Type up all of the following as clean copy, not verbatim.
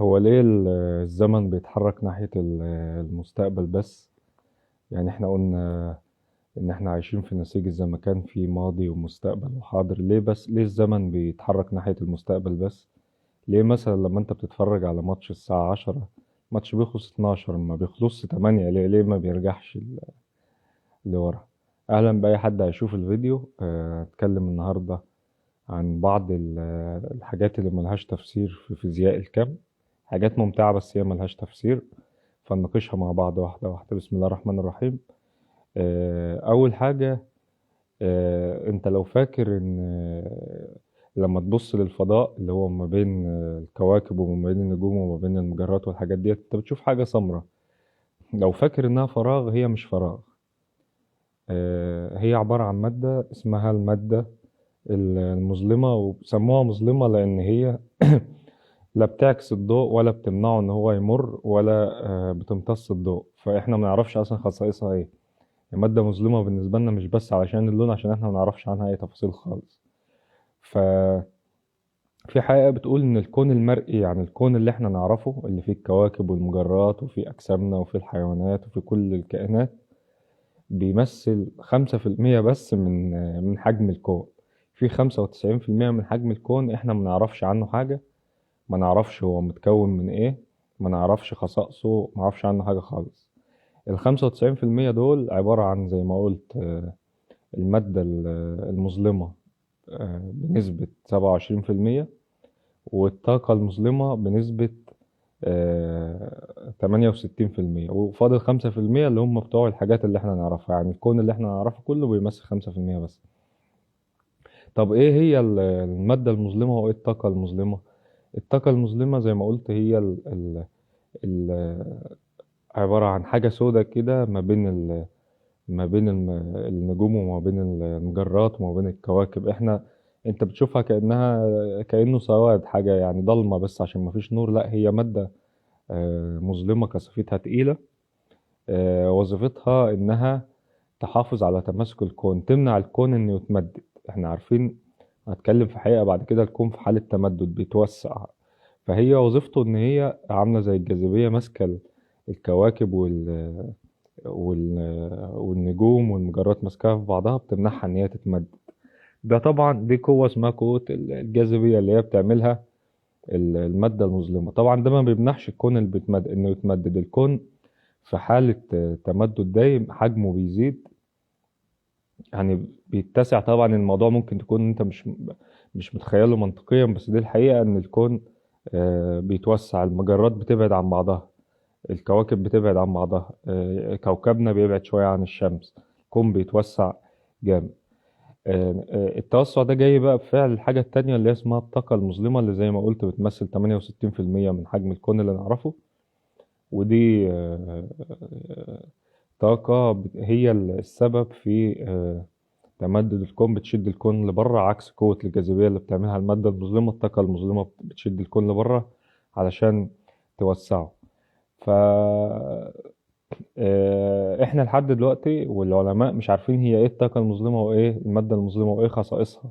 هو ليه الزمن بيتحرك ناحية المستقبل بس؟ يعني احنا قلنا ان احنا عايشين في نسيج الزمكان، في ماضي ومستقبل وحاضر. ليه بس ليه الزمن بيتحرك ناحية المستقبل بس؟ ليه مثلا لما انت بتتفرج على ماتش الساعة 10، ماتش بيخلص 12 ما بيخلصش 8؟ ليه ما بيرجعش لورا؟ اهلا باي حد هيشوف الفيديو. اتكلم النهاردة عن بعض الحاجات اللي ملهاش تفسير في فيزياء الكم، حاجات ممتعة بس هي ملهاش تفسير، فنناقشها مع بعض واحدة واحدة. بسم الله الرحمن الرحيم. أول حاجة، أنت لو فاكر إن لما تبص للفضاء اللي هو ما بين الكواكب وما بين النجوم وما بين المجرات والحاجات ديت، أنت بتشوف حاجة سمراء. لو فاكر إنها فراغ، هي مش فراغ. هي عبارة عن مادة اسمها المادة المظلمة، وسموها مظلمة لأن هي لا بتعكس الضوء ولا بتمنعه إن هو يمر ولا بتمتص الضوء، فإحنا ما نعرفش أصلا خصائصها إيه. المادة مظلمة بالنسبة لنا مش بس علشان اللون، عشان إحنا ما نعرفش عنها أي تفاصيل خالص. في حقيقة بتقول إن الكون المرئي، يعني الكون اللي إحنا نعرفه اللي فيه الكواكب والمجرات وفيه أجسامنا وفيه الحيوانات وفيه كل الكائنات، بيمثل 5% بس من حجم الكون. في 95% من حجم الكون إحنا ما نعرفش عنه حاجة، ما نعرفش هو متكون من إيه، ما نعرفش خصائصه، ما نعرفش عنه حاجة خالص. الخمسة وتسعين في المية دول عبارة عن زي ما قلت، المادة المظلمة، بنسبة سبعة وعشرين في المية، والطاقة المظلمة بنسبة، تمانية وستين في المية، وفاضل خمسة في المية اللي هم بتوع الحاجات اللي احنا نعرفها. يعني الكون اللي احنا نعرفه كله بيمثل خمسة في المية بس. طب ايه هي المادة المظلمة وايه الطاقة المظلمة؟ الطاقة المظلمة زي ما قلت هي عبارة عن حاجة سودة كده ما بين النجوم وما بين المجرات وما بين الكواكب. انت بتشوفها كأنه سواد، حاجة يعني ضلمة بس عشان ما فيش نور. لا، هي مادة، مظلمة كثافتها تقيلة، وظيفتها انها تحافظ على تماسك الكون، تمنع الكون انه يتمدد. احنا عارفين، هتكلم في حقيقة بعد كده، الكون في حالة تمدد بيتوسع، فهي وظيفته ان هي عاملة زي الجاذبية، ماسكة الكواكب والنجوم والمجرات، ماسكاها في بعضها، بتمنعها ان هي تتمدد. ده طبعا دي قوة اسمها قوة الجاذبية اللي هي بتعملها المادة المظلمة. طبعا ده ما بيمنعش الكون اللي انه يتمدد. الكون في حالة تمدد دايم، حجمه بيزيد، يعني بيتسع. طبعا الموضوع ممكن تكون انت مش متخيله منطقيا، بس دي الحقيقة، ان الكون، بيتوسع، المجرات بتبعد عن بعضها، الكواكب بتبعد عن بعضها، كوكبنا بيبعد شوية عن الشمس، الكون بيتوسع جامد. التوسع ده جاي بقى بفعل الحاجة التانية اللي هي اسمها الطاقة المظلمة، اللي زي ما قلت بتمثل تمانية وستين في المية من حجم الكون اللي نعرفه. ودي، طاقة هي السبب في، تمدد الكون، بتشد الكون لبره، عكس قوة الجاذبية اللي بتعملها المادة المظلمة. الطاقة المظلمة بتشد الكون لبره علشان توسعه. احنا لحد دلوقتي والعلماء مش عارفين هي ايه الطاقة المظلمة وايه المادة المظلمة وايه خصائصها.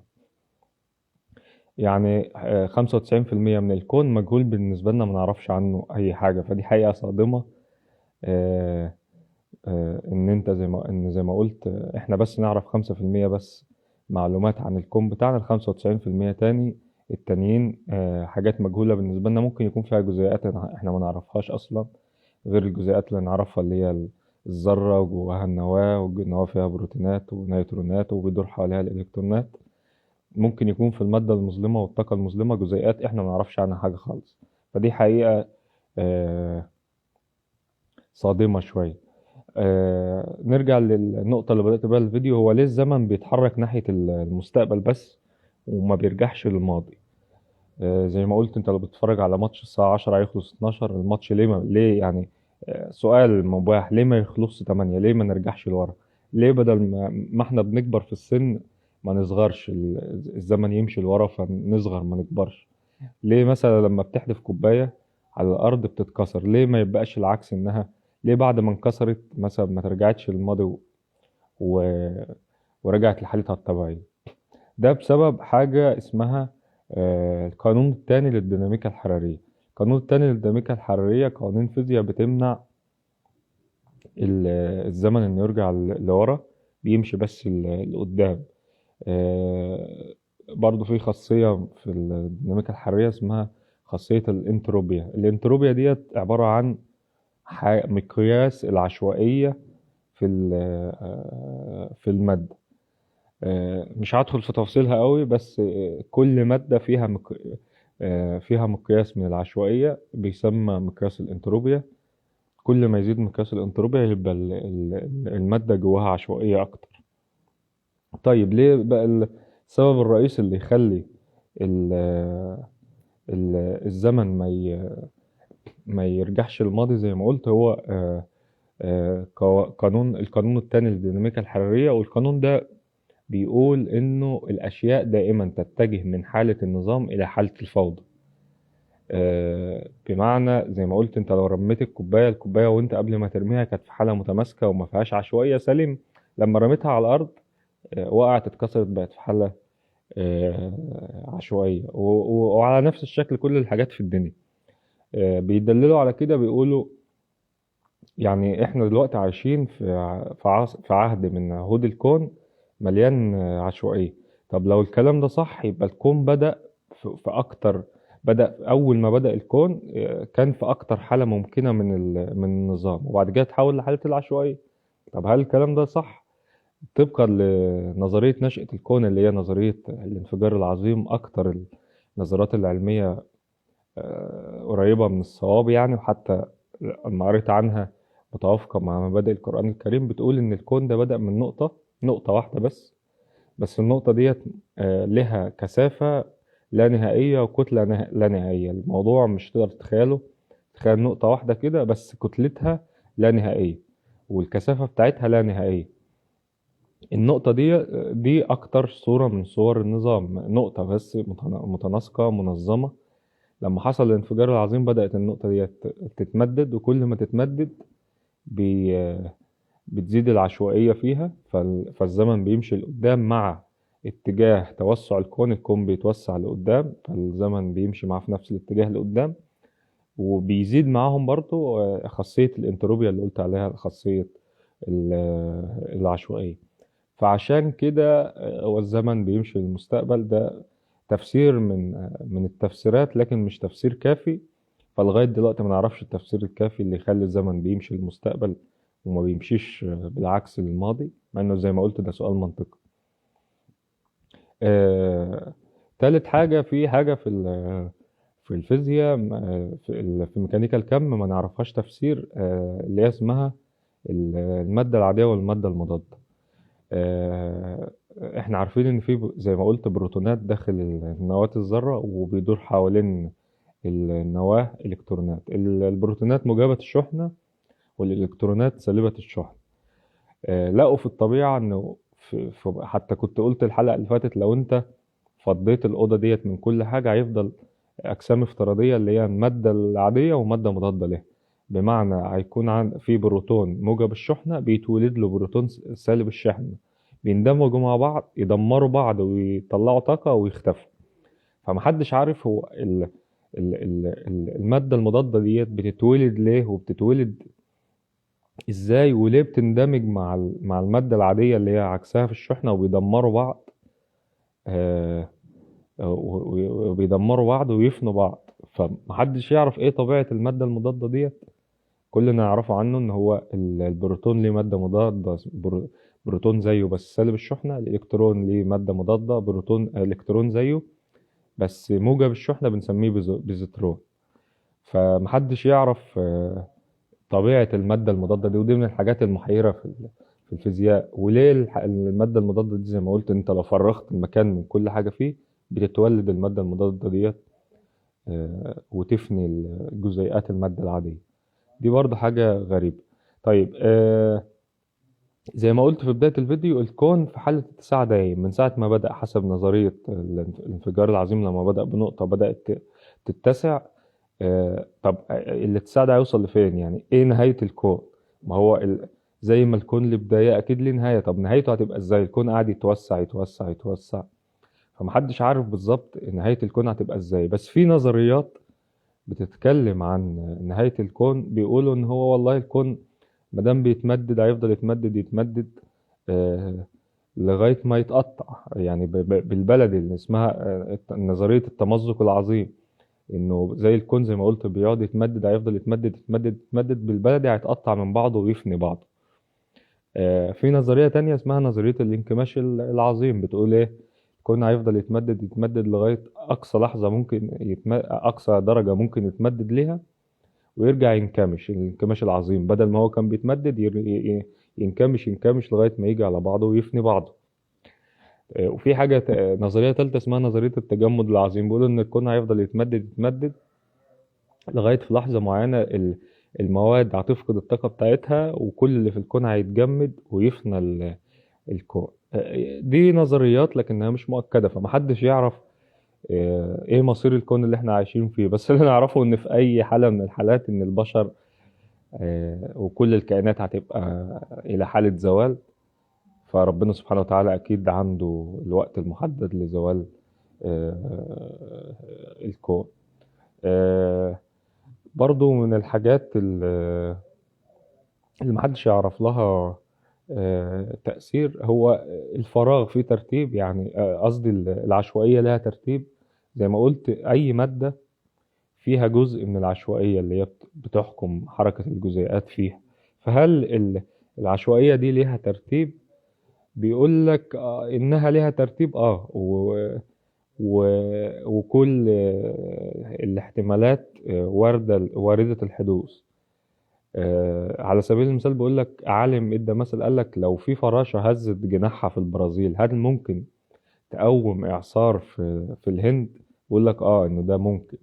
خمسة وتسعين في المية من الكون مجهول بالنسبة لنا، ما نعرفش عنه اي حاجة. فدي حقيقة صادمة، ان انت زي ما، ان زي ما قلت، احنا بس نعرف خمسة في المية بس معلومات عن الكون بتاعنا، الخمسة وتسعين في المية التانيين، حاجات مجهولة بالنسبة لنا، ممكن يكون فيها جزيئات احنا ما نعرفهاش اصلا، غير الجزيئات اللي نعرفها اللي هي الذرة وجواها النواة، والنواة فيها بروتينات ونيوترونات وبيدور حواليها الإلكترونات. ممكن يكون في المادة المظلمة والطاقة المظلمة جزيئات احنا ما نعرفش عنها حاجة خالص. فدي حقيقة، صادمة شوية. نرجع للنقطة اللي بدأت بيها الفيديو، هو ليه الزمن بيتحرك ناحية المستقبل بس وما بيرجعش للماضي؟ زي ما قلت، انت لو بتتفرج على ماتش الساعة 10 هيخلص 12، الماتش ليه ما، ليه يعني، سؤال مباح، ليه ما يخلصش 8؟ ليه ما نرجعش لورا؟ ليه بدل ما احنا بنكبر في السن ما نصغرش، الزمن يمشي لورا فنصغر ما نكبرش؟ ليه مثلا لما بتحدف كوباية على الأرض بتتكسر، ليه ما يبقاش العكس، إنها ليه بعد ما انكسرت مثلا ما ترجعتش للماضي ورجعت لحالتها الطبيعية؟ ده بسبب حاجة اسمها، القانون الثاني للديناميكا الحرارية. القانون التاني للديناميكا الحرارية قوانين فيزياء بتمنع الزمن انه يرجع لورا، بيمشي بس لقدام. برضو في خاصية في الديناميكا الحرارية اسمها خاصية الانتروبيا. الانتروبيا ديت عبارة عن مقياس العشوائية في المادة. مش هدخل في تفاصيلها قوي، بس كل مادة فيها مقياس من العشوائية بيسمى مقياس الانتروبيا. كل ما يزيد مقياس الانتروبيا يبقى المادة جواها عشوائية أكتر. طيب ليه بقى السبب الرئيسي اللي يخلي الزمن ما يرجعش للماضي زي ما قلت هو القانون الثاني للديناميكا الحرارية. والقانون ده بيقول إنه الأشياء دائما تتجه من حالة النظام إلى حالة الفوضى. بمعنى زي ما قلت، انت لو رميت الكوباية وانت قبل ما ترميها كانت في حالة متماسكة وما فيهاش عشوائية سليم، لما رميتها على الأرض، وقعت اتكسرت بقت في حالة عشوائية. وعلى نفس الشكل كل الحاجات في الدنيا. بيدللوا على كده، بيقولوا احنا دلوقتي عايشين في عهد من عهود الكون مليان عشوائية. طب لو الكلام ده صح يبقى الكون بدأ في أكتر، بدأ أول ما بدأ الكون، كان في أكتر حالة ممكنة من النظام، وبعد كده اتحول لحالة العشوائية. طب هل الكلام ده صح؟ طبقا لنظرية نشأة الكون اللي هي نظرية الانفجار العظيم، أكتر النظريات العلمية، قريبة من الصواب وحتى لما قريت عنها متوافقة مع مبادئ القرآن الكريم، بتقول إن الكون ده بدأ من نقطة واحدة بس النقطة ديت، لها كثافة لا نهائية وكتلة لا نهائية. الموضوع مش تقدر تتخيله، تخيل نقطة واحدة كده بس كتلتها لا نهائية والكثافة بتاعتها لا نهائية. النقطة دي أكتر صورة من صور النظام، نقطة بس متناسقة منظمة. لما حصل الانفجار العظيم بدأت النقطة دي تتمدد، وكل ما تتمدد بتزيد العشوائية فيها، فالزمن بيمشي لقدام مع اتجاه توسع الكون، الكون بيتوسع لقدام فالزمن بيمشي معاه في نفس الاتجاه لقدام، وبيزيد معاهم برضو، خاصية الانتروبيا اللي قلت عليها، خاصية العشوائية. فعشان كده، هو الزمن بيمشي للمستقبل. ده تفسير من التفسيرات، لكن مش تفسير كافي. فلغاية دلوقتي ما نعرفش التفسير الكافي اللي يخلي الزمن بيمشي للمستقبل وما بيمشيش بالعكس للماضي، مع انه زي ما قلت ده سؤال منطقي. تالت حاجة، في حاجة في الفيزياء، في ميكانيكا الكم ما نعرفهاش تفسير، اللي هي اسمها المادة العادية والمادة المضادة. احنا عارفين ان في زي ما قلت بروتونات داخل نواة الذرة، وبيدور حوالين النواة الكترونات. البروتونات موجبة الشحنة والالكترونات سالبة الشحنة. لقوا في الطبيعة انه حتى كنت قلت الحلقة اللي فاتت، لو انت فضيت الأوضة ديت من كل حاجة هيفضل أجسام افتراضية اللي هي المادة العادية ومادة مضادة لها. بمعنى هيكون في بروتون موجب الشحنة بيتولد له بروتون سالب الشحنة، بيندمجوا مع بعض يدمروا بعض ويطلعوا طاقة ويختفوا. فمحدش عارف هو المادة المضادة ديت بتتولد ليه وبتتولد ازاي وليه بتندمج مع المادة العادية اللي هي عكسها في الشحنة وبيدمروا بعض، وبيدمروا بعض ويفنوا بعض. فمحدش يعرف ايه طبيعة المادة المضادة ديت. كل اللي نعرفه عنه ان هو البروتون ليه مادة مضادة، بروتون زيه بس سالب الشحنة، الالكترون ليه مادة مضادة، الكترون زيه بس موجب الشحنة بنسميه بوزيترون. فمحدش يعرف طبيعة المادة المضادة دي، ودي من الحاجات المحيرة في الفيزياء. وليه المادة المضادة دي زي ما قلت انت لو فرغت المكان من كل حاجة فيه بتتولد المادة المضادة ديت، وتفني جزيئات المادة العادية. دي برضه حاجة غريبة. زي ما قلت في بداية الفيديو، الكون في حالة اتساع دايم من ساعة ما بدأ حسب نظرية الانفجار العظيم. لما بدأ بنقطة بدأت تتسع. طب الاتساع ده هيوصل لفين؟ ايه نهاية الكون؟ ما هو زي ما الكون له بداية أكيد ليه نهاية. طب نهايته هتبقى ازاي؟ الكون قاعد يتوسع يتوسع يتوسع، فمحدش عارف بالظبط نهاية الكون هتبقى ازاي. بس في نظريات بتتكلم عن نهاية الكون بيقولوا ان هو والله الكون مادام بيتمدد هيفضل يتمدد يتمدد لغاية ما يتقطع، يعني بالبلدي اللي اسمها نظرية التمزق العظيم، انه زي الكون زي ما قلت بيقعد يتمدد، هيفضل يتمدد يتمدد يتمدد، بالبلدي هيتقطع من بعضه ويفني بعضه. في نظرية تانية اسمها نظرية الانكماش العظيم، بتقول ايه؟ الكون هيفضل يتمدد يتمدد لغاية أقصى لحظة ممكن أقصى درجة ممكن يتمدد ليها، ويرجع ينكمش الانكماش العظيم، بدل ما هو كان بيتمدد ينكمش ينكمش لغاية ما يجي على بعضه ويفني بعضه. وفي حاجة نظرية تالتة اسمها نظرية التجمد العظيم، بيقولوا إن الكون هيفضل يتمدد يتمدد لغاية في لحظة معينة المواد هتفقد الطاقة بتاعتها وكل اللي في الكون هيتجمد ويفنى الكون. دي نظريات لكنها مش مؤكدة، فمحدش يعرف ايه مصير الكون اللي احنا عايشين فيه، بس اللي نعرفه ان في اي حالة من الحالات ان البشر وكل الكائنات هتبقى الى حالة زوال، فربنا سبحانه وتعالى اكيد عنده الوقت المحدد لزوال الكون. برضو من الحاجات اللي محدش يعرف لها تأثير هو الفراغ في ترتيب، يعني قصدي العشوائية لها ترتيب. زي ما قلت أي مادة فيها جزء من العشوائية اللي هي بتحكم حركة الجزيئات فيها، فهل العشوائية دي ليها ترتيب؟ بيقول لك إنها ليها ترتيب، وكل الاحتمالات واردة الحدوث. على سبيل المثال بيقول لك عالم ادى مثل، قال لك لو في فراشة هزت جناحها في البرازيل هل ممكن تقوم إعصار في الهند؟ بيقول لك إنه ده ممكن،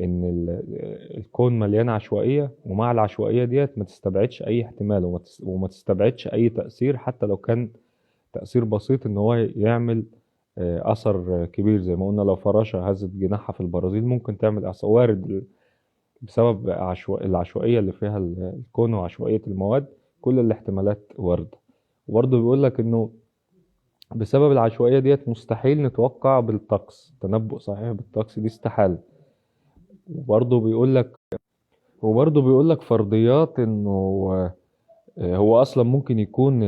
إن الكون مليان عشوائية، ومع العشوائية ديت ما تستبعدش أي احتمال وما تستبعدش أي تأثير، حتى لو كان تأثير بسيط إن هو يعمل أثر كبير. زي ما قلنا لو فراشة هزت جناحها في البرازيل ممكن تعمل إعصار، وارد بسبب العشوائية اللي فيها الكون وعشوائية المواد، كل الاحتمالات واردة. وبرضه بيقول لك إنه بسبب العشوائية ديت مستحيل نتوقع بالطقس، تنبؤ صحيح بالطقس دي استحالة. وبرضه بيقول لك فرضيات إنه هو أصلا ممكن يكون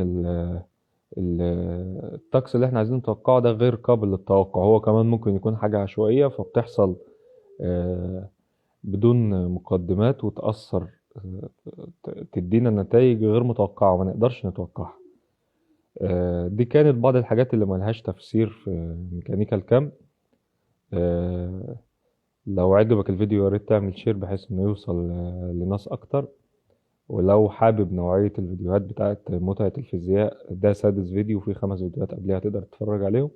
الطقس اللي احنا عايزين نتوقعه ده غير قابل للتوقع، هو كمان ممكن يكون حاجة عشوائية فبتحصل بدون مقدمات وتأثر، تدينا نتائج غير متوقعة وما نقدرش نتوقعها. دي كانت بعض الحاجات اللي ملهاش تفسير في ميكانيكا الكم. لو عجبك الفيديو يا ريت تعمل share بحيث انه يوصل لناس اكتر، ولو حابب نوعية الفيديوهات بتاعت متعة الفيزياء ده سادس فيديو، في 5 فيديوهات قبلها تقدر تتفرج عليهم.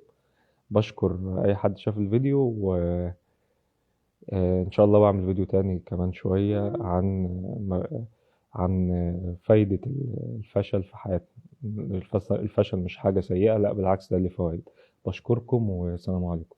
بشكر اي حد شاف الفيديو، و ان شاء الله بعمل فيديو تاني كمان شوية عن فايدة الفشل في حياتنا. الفشل مش حاجة سيئة، لا بالعكس ده ليه فوائد. بشكركم والسلام عليكم.